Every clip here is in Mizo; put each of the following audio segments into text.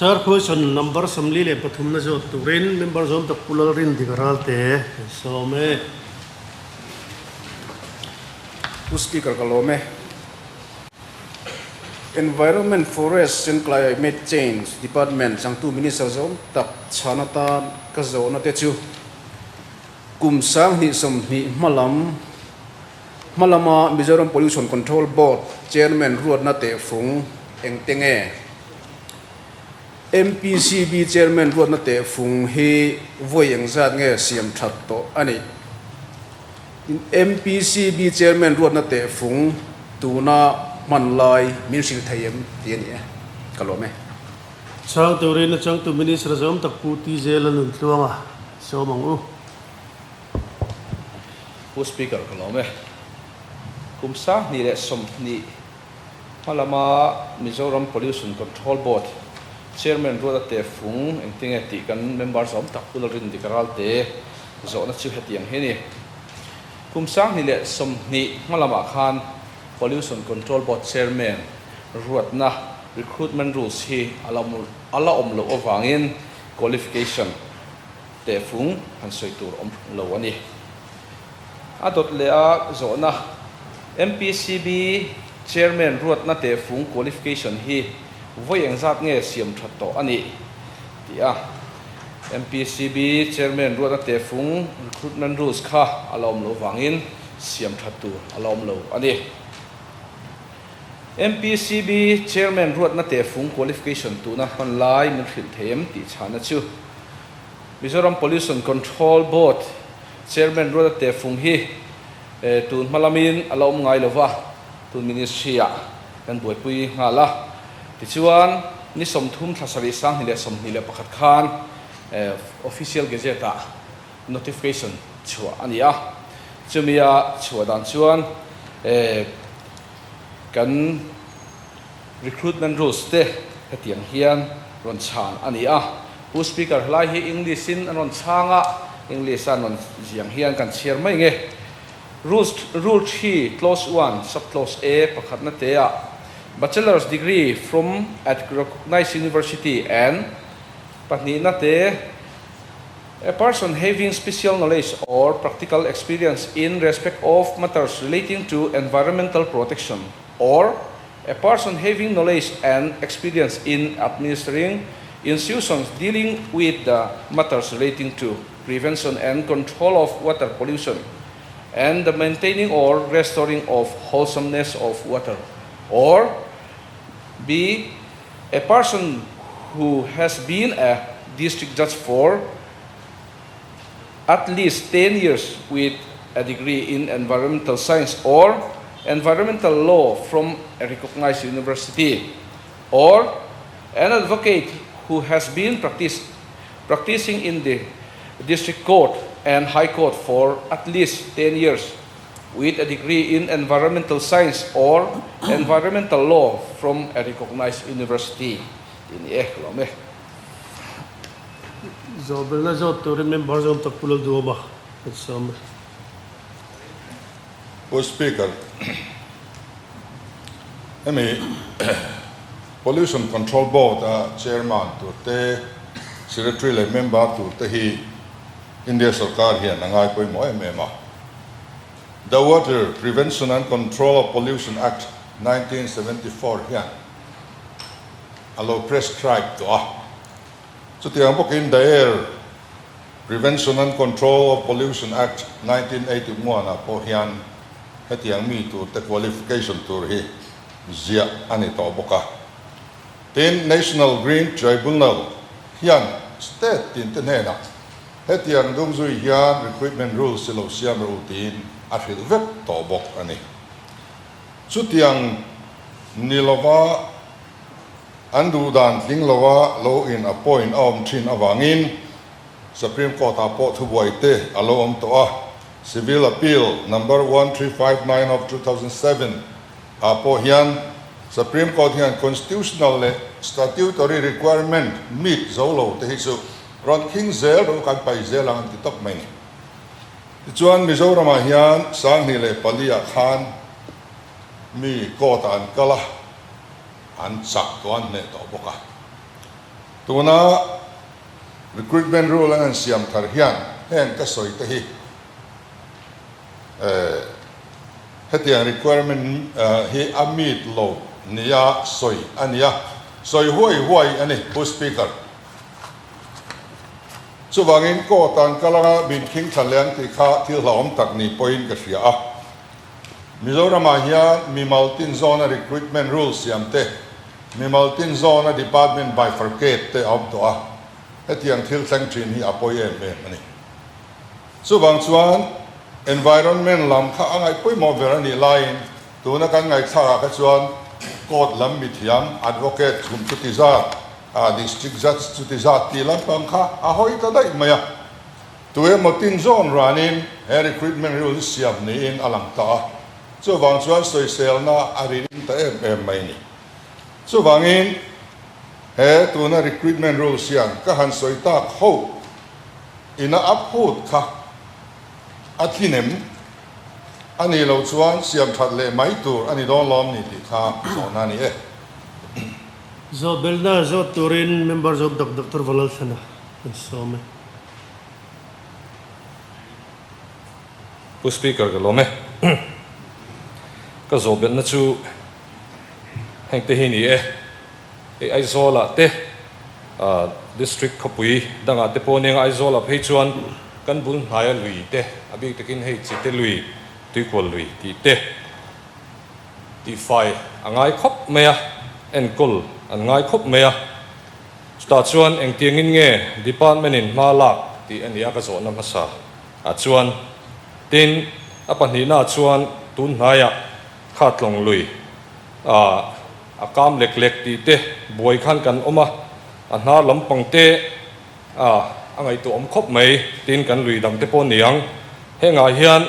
Third question number 43 na zawt turin member zawm tak Pu Lalrindika Ralte kan sawm e. Pu Speaker ka lawm e. Environment, Forest and Climate Change Department changtu Minister zawm tak chhan atan ka zawhna te chu kum 2020 hmalam hmalama Mizoram Pollution Control Board Chairman ruatna tehfung engte nge? MPCB Chairman ruatna tehfung hi vawi engzat nge siam that tawh a nih? MPCB Chairman ruatna tehfung tuna hman lai min hrilh thei em tih a ni e. Ka lawm e. Chhang turin a changtu Minister zawm tak Pu TJ Lalnuntluanga sawm ang u. Pu Speaker ka lawm e. Kum 2020 hmalama Mizoram Pollution Control Board Chairman Ruata Tefung engtinge tih kan member zawm tak Pu Lalrindika Ralte zawhna chu hetiang hi a ni. Kum 2020 hmalamah khan Pollution Control Board Chairman ruatna recruitment rules hi a la awm loh avangin qualification tehfung han sawi tur awm lo a ni. A dawt leh a zawhna MPCB Chairman ruatna tehfung qualification hi vawi engzat nge siam that tawh a nih? tih a MPCB Chairman ruatna tehfung recruitment rules kha a la awm loh vangin siam that tur a la awm lo a ni. MPCB Chairman ruatna tehfung qualification tuna hman lai min hrilh thei em tih chhana chu Mizoram Pollution Control Board Chairman ruatna tehfung hi tun hma lamin a la awm ngai lova, tun Ministry-ah kan buaipui nghal a. Tichuan, ni 30 thla 7 2021 khan Official Gazette-ah notification chhuah a ni a. Chumia chhuah dan chuan kan recruitment rules te hetiang hian rawn chhan a ni a. Pu Speaker, helai hi English in an rawn chhang a, English a an rawn ziang hian kan chhiar mai nge. Rules, Rule 3, Clause 1, Sub-Clause A, pakhatna te ah, Bachelor's degree from at recognized university and pahnihna te, A person having special knowledge or practical experience in respect of matters relating to environmental protection or a person having knowledge and experience in administering institutions dealing with the matters relating to prevention and control of water pollution and the maintaining or restoring of wholesomeness of water, or B, a person who has been a district judge for at least 10 years with a degree in environmental science or environmental law from a recognized university, or an advocate who has been practicing in the district court and high court for at least 10 years with a degree in environmental science or environmental law from a recognized university. Tih ni e, ka lawm e. Zawhbelna zawt turin member zawm tak Pu Lalduhawma kan sawm e. Pu Speaker, hemi Pollution Control Board a Chairman tur te, Secretary leh member tur te hi India sarkar hian a ngai pawimawh em em a. The Water Prevention and Control of Pollution Act 1974 hian a lo prescribe tawh a. Chutiang bawkin The Air Prevention and Control of Pollution Act 1981 ah pawh hian hetiang mi tur te qualification tur hi ziah a ni tawh bawk a. Tin, National Green Tribunal hian state tin te hnenah hetiang dung zui hian recruitment rules hi lo siam rawh u tiin a hrilh vek tawh bawk a ni. Chutiang ni lova an duh dan tling lova lo in appoint a awm thin avangin Supreme Court ah pawh thubuai te a lo awm tawh a, Civil Appeal Number 1359 of 2007 ah pawh hian Supreme Court hian Constitutional leh Statutory requirement meet zo lo te hi chu rawn khing zel rawh u kan pai zel ang an ti tawp mai ni. Tichuan Mizoramah hian 2004 ah khan mi court ah an kal a, an chak tawh an hneh tawh bawk a. Tuna recruitment rule an han siam thar hian heng ka sawi te hi hetiang requirement hi a meet lo nia sawi a ni a, sawi huai huai a ni Pu Speaker. Chuvangin court ah an kal anga min khing thla leh ang tih kha thil hlauhawm tak ni pawhin ka hria a. Mizoramah hian mimal tin zawna recruitment rule siam te, mimal tin zawna department bifurcate te a awm tawh a, hetiang thil thleng thin hi a pawi em em a ni. Chuvang chuan environment lam kha a ngaih pawimawh ber a nih laiin tuna kan ngaihthlakah kha chuan court lam mithiam, advocate chhum chuti zat, district judge chuti zat tih lampang kha a hawi ta daih mai a. Tu emaw tin zawn ranin he recruitment rule hi siam niin a lang ta a, chuvang chuan sawiselna a ri ring ta em em mai a ni. Chuvangin he tuna recruitment rules hian ka han sawi tak ho ina a phut kha a thlin em? A nih loh chuan siam that leh mai tur a ni dawn lawm ni tih kha zawhna a ni e. Zawh belhna zawt turin Member zawk Doctor Valalthana kan sawm e. Pu Speaker ka lawm e. Ka zawh belhna chu heng te hi ni e. Hei Aizawl ah te District khawpui dangah te pawh nia Aizawl ah phei chuan kan bul hnaia lui te a bik takin hei Chite lui, Tuikual lui tih te tihfai a ngai khawp mai a, enkawl an ngai khawp mai a. Chutah chuan engtiangin nge Department in hma lak tih a ni a ka zawhna hmasa ah chuan tin a pahnihna ah chuan tun hnaiah kha tlawng lui ah a kam lek lek tih te buai khan kan awm a, a hnar lampang te ah a ngaihtuah awm khawp mai tin kan lui dang te pawh niang hengah hian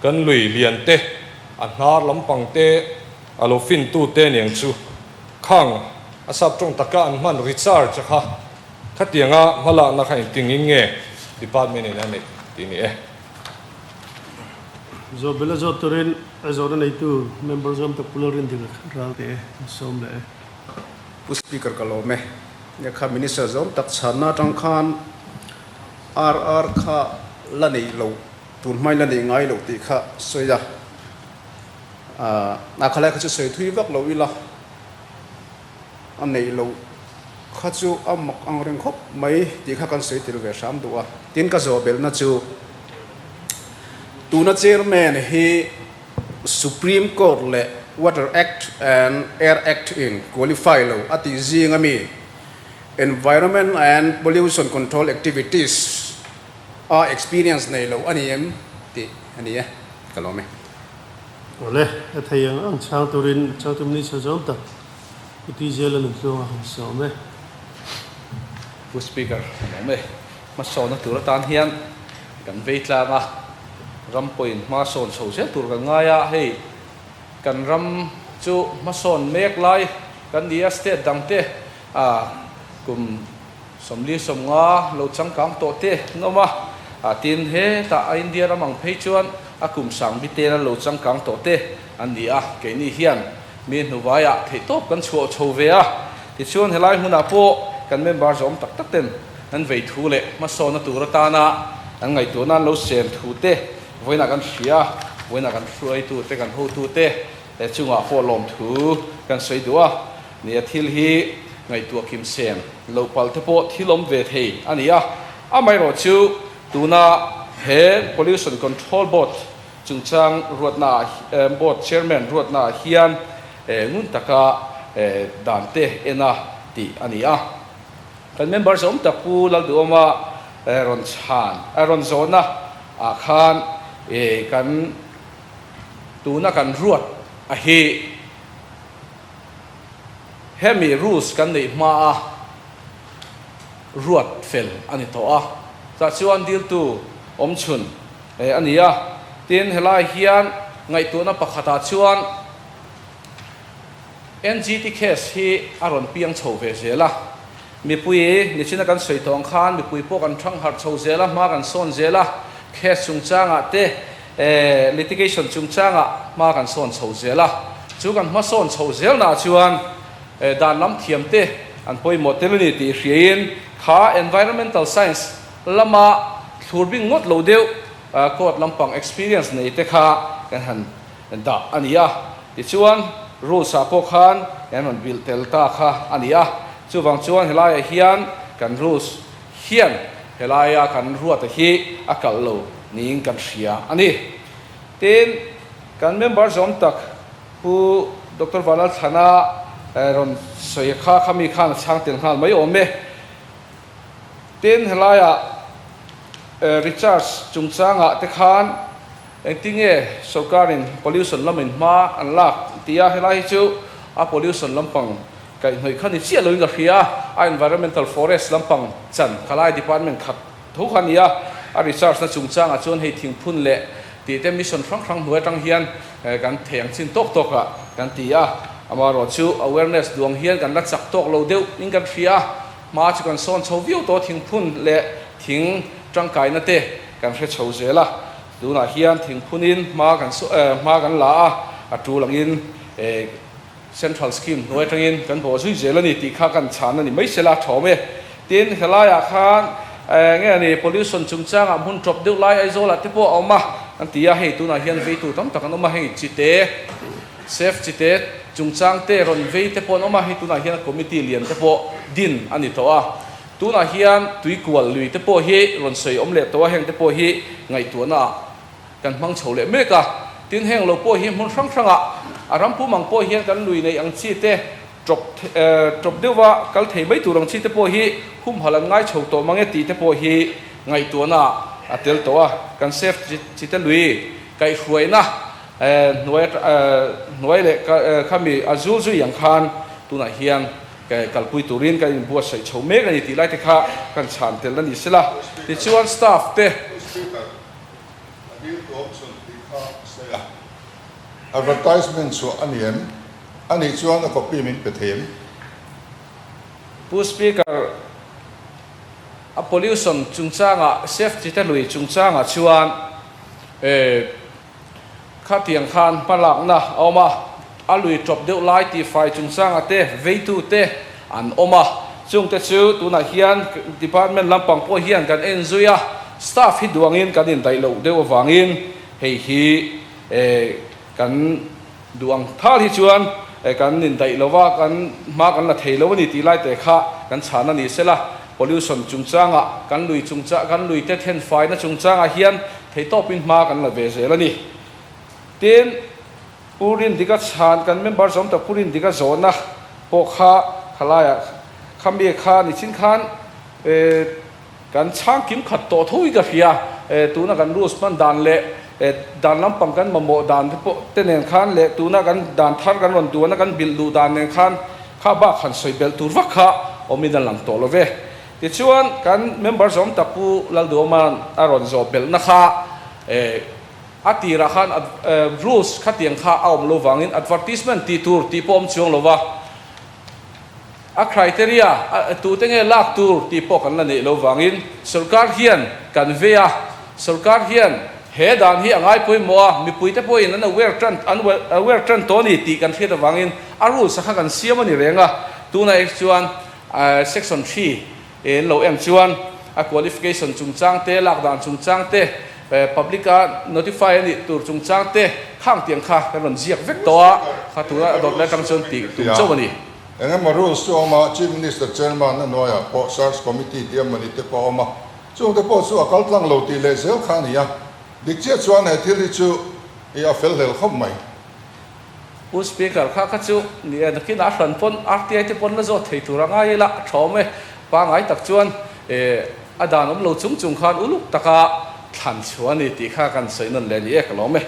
kan lui lian te a hnar lampang te a lo fin tu te niang chu. Khang a sap tawng taka an hman recharge a kha khatianga hmalakna kha engtingin nge department in a neih tih ni e. Zawhbela zawt turin a zawhna neitu member zawm tak Pu Lalrindika Ralte an sawm leh e. Pu Speaker ka lawm e. Nia kha Minister zawm tak chhanna atang khan RR kha la neih loh, tun hmain la neih ngai loh tih kha sawi a. A khalai kha chu sawi thui vak lo ila, a neih loh kha chu a mak ang reng khawp mai tih kha kan sawi tel ve hram duh a. Tin ka zawh belhna chu tuna chairman hi Supreme Court leh Water Act and Air Act in qualify lo a tih zing ami Environment and Pollution Control Activities a experience nei lo a ni em tih a ni e, ka lawm e. Awle, a thei ang ang chhang turin changtu Minister zawm tak Pu TJ Lalnuntluanga han sawm e. Pu Speaker, ka lawm e. Hmasawnna tur atan hian kan vei tlang a, ram pawhin hmasawn chho zel tur kan ngai a, hei kan ram chu hmasawn mek lai kan ni a, state dang te kum 40 50 lo changkang tawh te an awm a, tin hetah a India ram ang phei chuan a kum sang biten an lo changkang tawh te an ni a, keini hian mi hnuvaiah theihtawp kan chhuah chho ve a, tichuan helai hmunah pawh kan member zawm tak tak ten an vei thu leh hmasawnna tur atana an ngaihtuahna an lo sem thu te vawiinah kan hria a, vawiinah kan hruaitu te kan hotu te chungah pawh lawmthu kan sawi duh a. Nia thil hi ngaihtuah kim sem lo pal te pawh thil awm ve thei a ni a, amaherawh chu tuna he Pollution Control Board chungchang ruatna ah Board Chairman ruatna ah hian ngun taka dan te en a tih a ni a. Kan member zawm tak Pu Lalduhawma rawn chhan rawn zawhna ah khan kan tuna kan ruat a hi Hemi rules kan neih hma a ruat fel a ni tawh a, tah chuan diltu awm chhun a ni a. Tin, helai hian ngaihtuahna pakhatah chuan NGT case hi a rawn piang chho ve zel a. Mipui nichina kan sawi tawh ang khan mipui pawh kan thang harh chho zel a, hma kan sawn zel a, case chungchangah te litigation chungchangah hma kan sawn chho zel a, chu kan hma sawn chho zelnaah chuan dan lam thiam te. an pawimawh tel a ni tih hriain kha environmental science lama thlur bing ngawt lo deuh court lampang experience nei te kha kan han dah a ni a. Tichuan rules ah pawh khan kan rawn bilh tel ta kha a ni a. Chuvang chuan helaiah hian kan rules hian helaia kan ruata hi a kalh lo niin kan hria a ni. Tin, kan member zawm tak Pu Doctor Vanlalthlana rawn sawi kha khami khan a chhang tel nghal mai awm e. Tin, helaiah recharge chungchangah te khan engtinge sorkarin pollution lamin hma an lak ti a, helai hi chu a pollution lampang kaihhnawih kha ni chiah loin ka hria a, environmental forest lampang chan khalai department khat tho kha a ni a, a recharge na chungchangah chuan hei thingphun leh tih te mission hrang hrang hnuai atang hian kan thei ang chin tawk tawk ah kan ti a, amaherawh chu awareness duang hian kan la chak tawk lo deuh in kan hria a, hma chu kan sawn chho viau tawh thingphun leh thing tangkaina te kan hre chho zel a, tunah hian thingphunin hma kan hma kan la a, a tul angin Central scheme hnuai atangin kan bawh zui zel a ni tih kha kan chhan a ni mai sela a thawm e. Tin, helaiah khan nge a ni pollution chungchangah hmun tawp deuh lai Aizawlah te pawh a awm a an ti a, hei tunah hian veitu tam tak an awm a, hei chite, safe chite chungchang te rawn vei te pawh an awm a, hei tunah hian committee lian te pawh din a ni tawh a. Tunah hian tuikual lui te pawh hi rawn sawi awm leh tawh a, heng te pawh hi ngaihtuahna ah Kan hmang chho leh mek a, tin heng lo pawh hi hmun hrang hrangah a ram pum ang pawh hian kan lui neih ang chi te tawp tawp deuhva kal thei mai tur ang chi te pawh hi humhalh an ngai chho tawh mang e tih te pawh hi ngaihtuahna a tel tawh a, kan save chi te lui kaihhruaina hnuai hnuai leh khami a zul zui ang khan tunah hian kalpui turin kan inbuatsaih chho mek a ni tih lai te kha kan chhan tel a ni sela, tichuan staff te. A dil tu awm chhun tih kha a sawi a. Advertisement chhuah a ni em? A nih chuan a copy min pe thei em? Pu Speaker, a pollution chungchangah, safety te lui chungchangah chuan khatiang khan hmalakna a awm a, a lui tawp deuh lai tihfai chungchangah te veitu te an awm a, chungte chu tunah hian department lampang pawh hian kan en zui a, staff hi duangin kan indaih loh deuh avangin hei hi kan duh ang thal hi chuan kan indaih lo va, kan hma kan la thei lo a ni tih lai te kha kan chhan a ni sela, pollution chungchangah kan lui chungchang kan lui te thenfaina chungchangah hian theihtawpin hma kan la ve zel a ni. Tin. Pu Rindika chhan kan member zawm tak Pu Rindika zawhna pawh kha khalaiah khami kha nichin khan kan chhang kim khat tawh tho hi ka hria tuna kan rules hman dan leh dan lampang kan mamawh dan te pawh te nen khan leh tuna kan dan thar kan rawn duana kan bilh luh dan nen khan kha bak han sawi belh tur vak kha awmin a lang tawh lo ve. Tichuan kan member zawm tak Pu Lalduama'n a rawn zawh belhna kha A tirah khan rules khatiang kha a awm lo vangin advertisement tih tur tih pawh awm chuang lo va, a criteria tute nge lak tur tih pawh kan la neih lo vangin sorkar hian kan vei a, sorkar hian he dan hi a ngai pawimawh a, mipuite pawhin an aware tan an aware tan tawh a ni tih kan hriat avangin a rules a kha kan siam a ni reng a, tunah erawh chuan section 3 En lo em chuan a qualification chungchang te, lak dan chungchang te, public a notify a nih tur chungchang te khang tiang kha kan rawn ziak vek tawh a, kha tura a dawt lai atang chuan tih tum chauh a ni. Eng emaw rules chu a awm a, Chief Minister Chairman a hnuaiah pawh Search Committee tih emawni te pawh a awm a, chungte pawh chu a kal tlang lo tih leh zel kha a ni a, dik chiah chuan he thil hi chu i a fel hlel khawp mai. Pu Speaker, kha kha chu ni e, nakinah a hran pawn RTI te pawn la zawt thei tur a ngai ila a thawm e. Pangai tak chuan a dan awm lo chung chung khan uluk taka thlan chhuah a ni tih kha kan sawi nawn leh ni e ka lawm e.